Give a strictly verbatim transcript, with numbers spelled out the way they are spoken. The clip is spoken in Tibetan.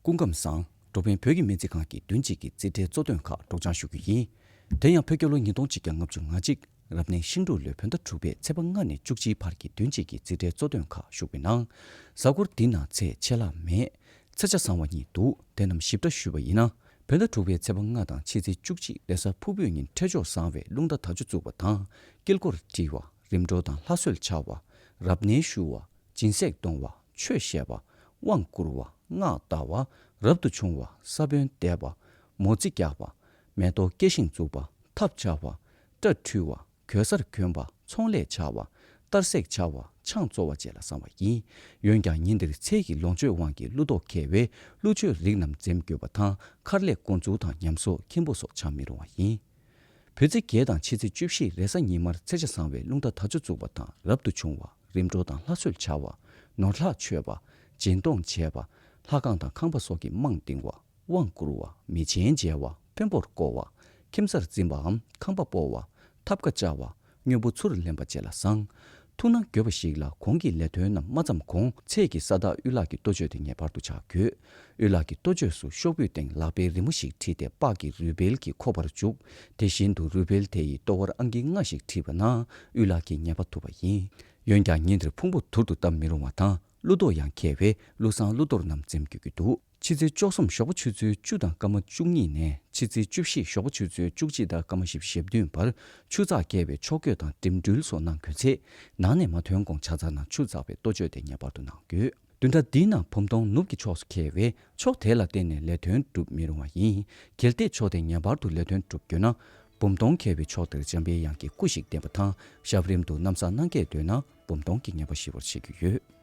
སྐུ་ཁམས་བཟང་། འགྲོ་ཕན་བོད་ཀྱི་སྨན་རྩིས་ཁང་གི་བདུན་གཅིག་གི་རྩིས་ཁྲའི་གཙོ་དོན་ཁག་སྒྲོག་སྦྱང་ཞུ་རྒྱུ་ཡིན། དེ་ཡང་བོད་རྒྱལ་ལོ་ཉིས་སྟོང་ཆིག་བརྒྱ་ལྔ་བཅུ་ང་གཅིག་རབ་གནས་ཤིང་འབྲུག་ལོའི་བོད་ཟླ་དྲུག་པའི་ཚེས་པ་ལྔ་ནས་བཅུ་གཅིག་བར་གྱི་བདུན་གཅིག་གི་རྩིས་ཁྲའི་གཙོ་དོན་ཁག་ཞུགས་པའི་ནང་། གཟའ་འཁོར་འདི་ནང་ཚེས་ཆད་ལྷག་མེད། ཚེས་ཆ་བཟང་བ་གཉིས་འདུག་དེ་རྣམས་ཞིབ་ཕྲ་ཞུས་པ་ཡིན་ན། བོད་ཟླ་དྲུག་པའི་ཚེས་པ་ལྔ་དང་ཕྱི་ཚེས་བཅུ་གཅིག་རེས་གཟའ་ཕུར་བུའི་ཉིན་འཕྲད་ཕྱོགས་བཟང་བའི་རླུང་རྟ་དར་ལྕོག་བཙུགས་པ་དང་། དཀྱིལ་འཁོར་བྲི་བ། རིམ་གྲོ་དང་ལྷ་གསོལ་འཆའ་བ། རབ་གནས་ཞུ་བ། སྦྱིན་སྲེག་གཏོང་བ། ཆོས་བཤད་པ། དབང་བསྐུར་བ། སྔགས་བཟླ་བ། རབ་ཏུ་བྱུང་བ། ས་བོན་འདེབས་པ། མོ་རྩིས་རྒྱག་པ། མེ་ཏོག་སྐྱེ་ཞིང་འཛུགས་པ། ཐབ་འཆའ་བ། སྐྲ་འཁྲུ་བ། གོས་གསར་གྱོན་པ། ཚོང་ལས་འཆའ་བ། གཏར་སྲེག་འཆའ་བ། ཆང་བཙོ་བ་བཅས་ལ་བསམ་པ་ཡིན། འོན་ཀྱང་ཉིན་འདིར་ཚེས་ཀྱི་ལོངས་སྤྱོད་དབང་གིས་ཀླུ་གཏོར་འཁེལ་བས་ཀླུ་མཆོད་རིགས་རྣམས་འཛེམ་དགོས་པ་དང་། མཁར་ལས་འགོ་འཛུགས་དང་ཉམས་གསོ། ཁྱིམ་སྤོ་སོགས་བྱ་མི་རུང་བ་ཡིན། བོད་ཚེས་བརྒྱད་དང་ཕྱི་ཚེས་བཅུ་བཞི་རེས་གཟའ་ཉི་མར་ཚེས་ཆ་བཟང་བའི་རླུང་རྟ་དར་ལྕོག་བཙུགས་པ་དང་། རབ་ཏུ་བྱུང་བ། རིམ་གྲོ་དང་ལྷ་གསོལ་འཆའ་བ། ནོར་ལྷག་མཆོད་པ། སྦྱིན་གཏོང་བྱས་པ། ལྷ་ཁང་དང་ཁང་པ་སོགས་ཀྱི་རྨང་བཏིང་བ། དབང་བསྐུར་བ། མེ་ཆེན་མཇལ་བ། འཕན་པོར་བསྐོར་བ། ཁྱིམ་སར་འཛིན་པའམ་ཁང་པ་སྤོ་བ། ཐབ་ཀ་བཅའ་བ། དངོས་པོ་ཚུར་ལེན་པ་བཅས་ལ་བཟང་། ཐུགས་སྣང་དགོས་པ་ཞིག་ལ། གོང་གི་ལས་དོན་རྣམས་མ་བརྩམས་གོང་། ཚེས་ཀྱི་ས་བདག་གཡུ་ལག་གི་གཏོ་བཅོས་དེ་ངེས་པར་དུ་བྱ་དགོས། གཡུ་ལག་གི་གཏོ་བཅོས་སུ་ཤོག་བུའི་སྟེང་ལག་པའི་རི་མོ་ཞིག་བྲིས་ཏེ་པགས་ཀྱི་རུས་སྦལ་གྱིས་ཁོག་པར་བཅུག་དེ་བཞིན་དུ་རུས་སྦལ་དེ་ཡི་ལྟོ་བར་ཨང་ཀི་ལྔ་ཞིག་བྲིས་པ་ན་གཡུ་ལག་གིས་ཉེས་པ་ཐུབ་པ་ཡིན། འོན་ཀྱང་ཉིན་དེར་ཕུང་པོ་དུར་དུ་བཏབ་མི་རུང་བ་དང་། ཀླུ་གཏོར་ཡང་འཁེལ་བས་ཀླུ་བསང་ཀླུ་གཏོར་རྣམས་འཛེམ་དགོས་ཀྱི་འདུག་ཕྱི་ཚེས་བཅུ་གསུམ་ཞོགས་པ་ཆུ་ཚོད་བཅུ་དང་སྐར་མ་བཅུ་གཉིས་ནས་ཕྱི་ཚེས་བཅུ་བཞི་ཞོགས་པ་ཆུ་ཚོད་བཅུ་གཅིག་དང་སྐར་མ་བཞི་བཅུ་ཞེ་བདུན་བར་ཆུ་ཚགས་བཀལ་བའི་ཕྱོགས་བཀོད་དང་འགྲིམ་འགྲུལ་སོགས་གནང་དགོས་ཚེ། ནང་ནས་མ་ཐོན་གོང་ཆ་ཚང་ནང་ཆུ་འཛག་པའི་གཏོ་བཅོས་དེ་ངེས་པར་དུ་གནང་དགོས། བདུན་ཕྲག་འདིའི་ནང་བུམ་སྟོང་ནུབ་ཀྱི་ཕྱོགས་སུ་འཁེལ་བས་ཕྱོགས་དེ་ལ་བརྟེན་ནས་ལས་དོན་སྒྲུབ་མི་རུང་བ་ཡིན། གལ་ཏེ་ཕྱོགས་དེ་ངེས་པར་དུ་ལས་དོན་སྒྲུབ་དགོས་ན། བུམ་སྟོང་འཁེལ་བའི་ཕྱོགས་དེར་འཇམ་པའི་དབྱངས་ཀྱི་སྐུ་ཞིག་བསྟན་པ་དང་། ཞབས་རིམ་དུ་ན་བཟའ་གནང་སྐྱེལ་འདོད་ན་བུམ་སྟོང་གི་ངེས་པ་ཞི་བར་བྱེད་རྒྱུ་ཡོད།